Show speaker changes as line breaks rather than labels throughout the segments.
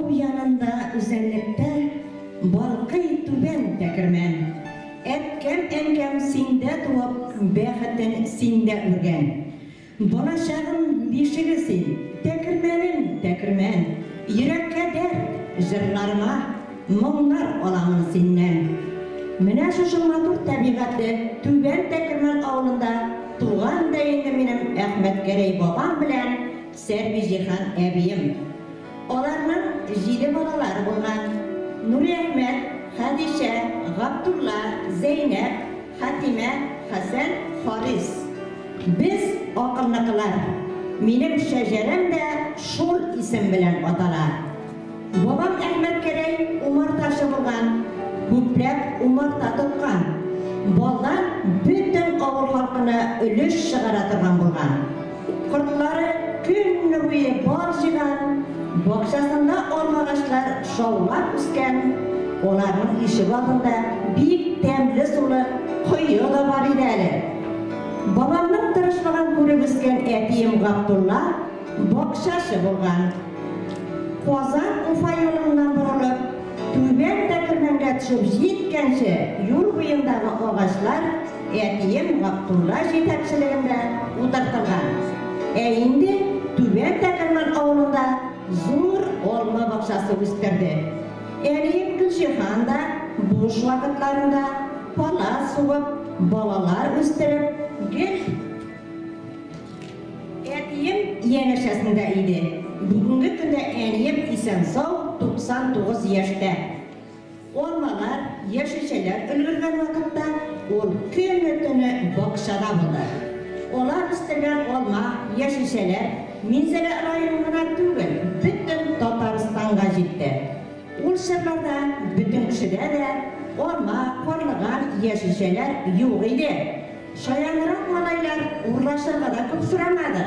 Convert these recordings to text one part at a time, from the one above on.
Тау янында үзәнлектә балкый Түбән Тәкермән. Әткәм-әнкәм синдә туып, бәхетен синдә үргән. Балачагым бишеге син, Тәкермәнем, Тәкермән. Йөрәккә дәрт, җырларыма моңнар аламын синнән. Менә шушы матур табигатьле Түбән Тәкермән авылында туган да инде минем Әхмәтгәрәй бабам белән Сәрбиҗиһан әбием. Аларның җиде балалары булган, Нуриәхмәт, Хәдичә, Габдулла, Зәйнәп, Хәтимә, Хәсән, Харис. Без, акылныкылар. Минем шәҗәрәм дә шул исем белән атала. Бабам Әхмәтгәрәй умартачы булган, күпләп умарта тоткан. Балдан бөтен авыл халкына өлеш чыгара торган булган. Кортлары көне буе бал җыйган, бакчасында алмагачлар шаулап үскән, аларның ишек алдында бик тәмле сулы кое да бар иде әле. Бабамның тырышлыгын күреп үскән әтием Габдулла бакчачы булган. Казан-Уфа юлыннан борылып, Түбән Тәкермәнгә төшеп җиткәнче юл буендагы агачлар әтием Габдулла җитәкчелегендә утыртылган. Ә инде Түбән Тәкермән авылында зур алма бакчасы үстерде. Әнием Гөлҗиһан да буш вакытларында палас сугып, балалар үстереп, гел Әтием янәшәсендә иде. Бүгенге көндә әнием исән-сау, 99 яшьтә. Алмалар, яшелчәләр өлгергән вакытта ул көне-төне бакчада булды. Алар үстергән алма, яшелчәләр Минзәлә районын гына түгел, бөтен Татарстанга җитте. Ул чорларда бөтен кешедә дә алма, карлыган, яшелчәләр юк иде. Шаянрак малайлар урлашырга да күп сорамады.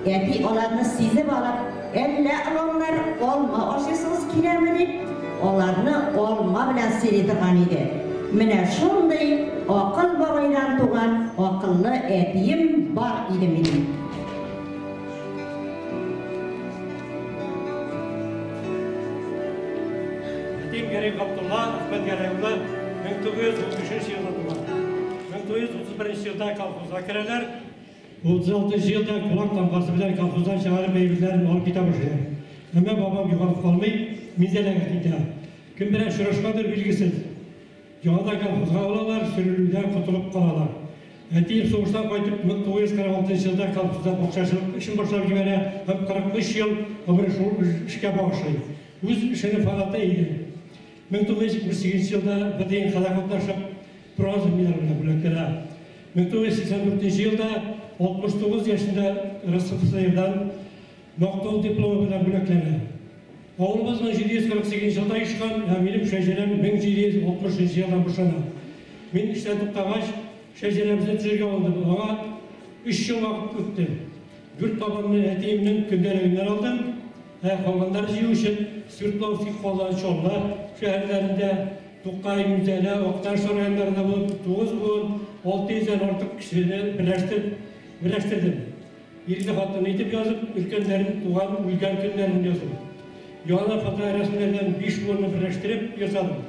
Әти аларны сизеп алып, Әллә, оланнар, алма ашыйсыгыз киләме? дип, аларны алма белән сыйлый торган иде. Менә шундый акыл бабайдан туган акыллы әтием бар иде минем.
Әтием Гәрәй Габдулла Әхмәтгәрәй улы 1915 елда туган. 1931 елда колхозга керәләр. 36 елда кулак тамгасы белән колхоздан чыгарып әйберләрен алып китә башлыйлар. Әмма бабам югалып калмый, Минзәләгә китә. Кем белән очрашкандыр, билгесез. Яңадан колхозга алалар, сөрелүдән котылып калалар. Әтием сугыштан кайтып, 1946 елда колхозда бакчачылык эшен башлап җибәрә һәм 43 ел гомерен шул эшкә багышлый. Үз эшенең фанаты иде. 1978 елда ВДНХда катнашып, бронза медаль белән бүләкләнә. 1984 елда 69 яшендә РСФСРдан Мактау дипломы белән бүләкләнә. Авылыбыз 1748 елда оешкан, ә минем шәҗәрәм 1760 елдан башлана. Мин эштән туктагач, шәҗәрәбезне төзергә алындым. Аңа өч ел вакыт үтте. Дүрт бабамны әтиемнең көндәлегеннән алдым, ә калганнарын җыю өчен Свердловски, Казан, Чаллы шәһәрләрендә, Тукай, Минзәлә, Актаныш районнарында булып, тугыз буын, 600 дән артык кешене берләштереп, берләштердем. Ирле-хатынлы итеп язып, өлкәннәрен туган, үлгән көннәрен яздым. Яңа фоторәсемнәрдән биш буынны берләштереп ясадым.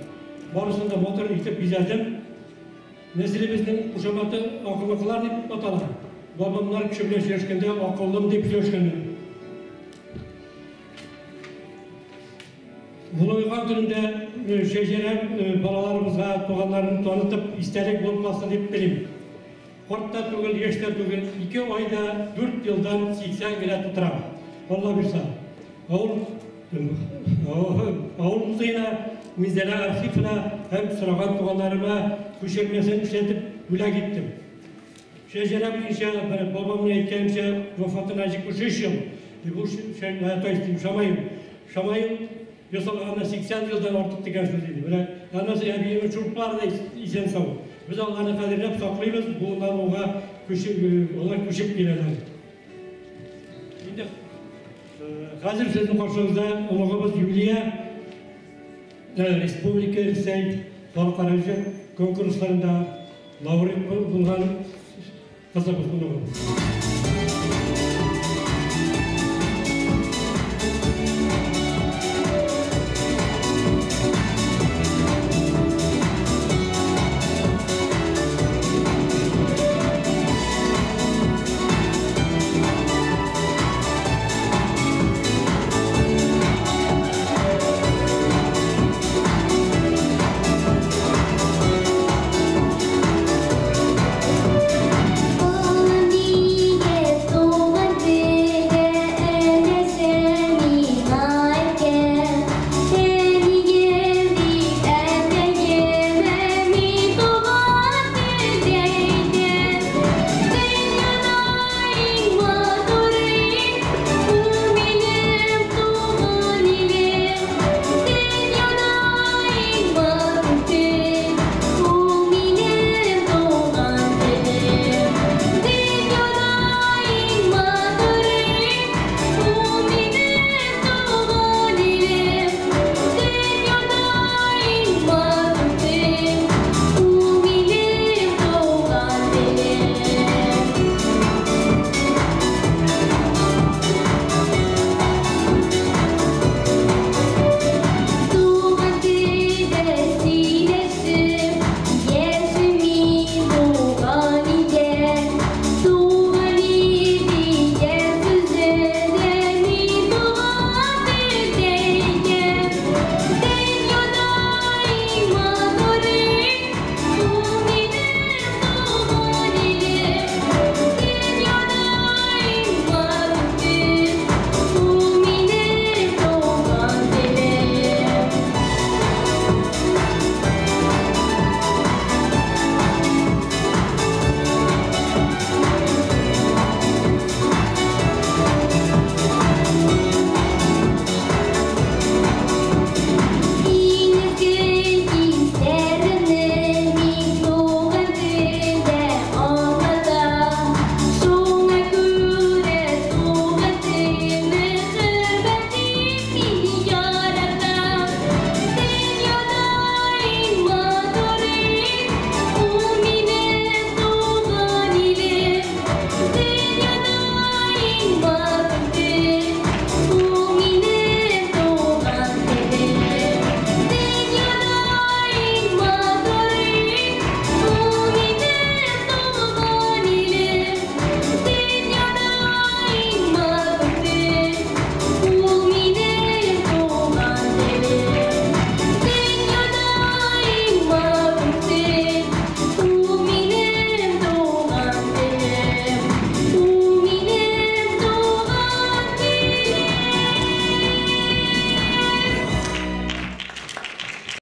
Барысын да матур итеп бизәдем. Нәселебезнең кушаматы Акыллыкылар дип атала. Бабамнар кеше белән сөйләшкәндә акыллым дип сөйләшкәннәр. Олыгайган көнемдә шәҗәрәм балаларыбызга, туганнарын танытып, истәлек булып калсын дип телим. Карт та түгел, яшь тә түгел, ике ай да дүрт елдан 80 генә тутырам, Алла бирса. Авыл авыл музеена, Минзәлә архивына һәм сораган туганнарыма күчермәсен эшләтеп бүләк иттем. Шәҗәрә буенча, бер бабамның әйткәнчә, вафатына 73 ел. Бу то есть Шамаил. Шамаил ясалганына 80 елдан артык дигән сүз иде. Менә аннан соң әбиемнең чулпылары да исән-сау. Без аларны кадерләп саклыйбыз, буыннан буынга күчеп, алар күчеп киләләр. Инде хәзер сезнең каршыгызда оныгыбыз Юлия республика, Рәсәй халыкара җыр конкурсларында лауреат булган кызыбыз, оныгыбыз.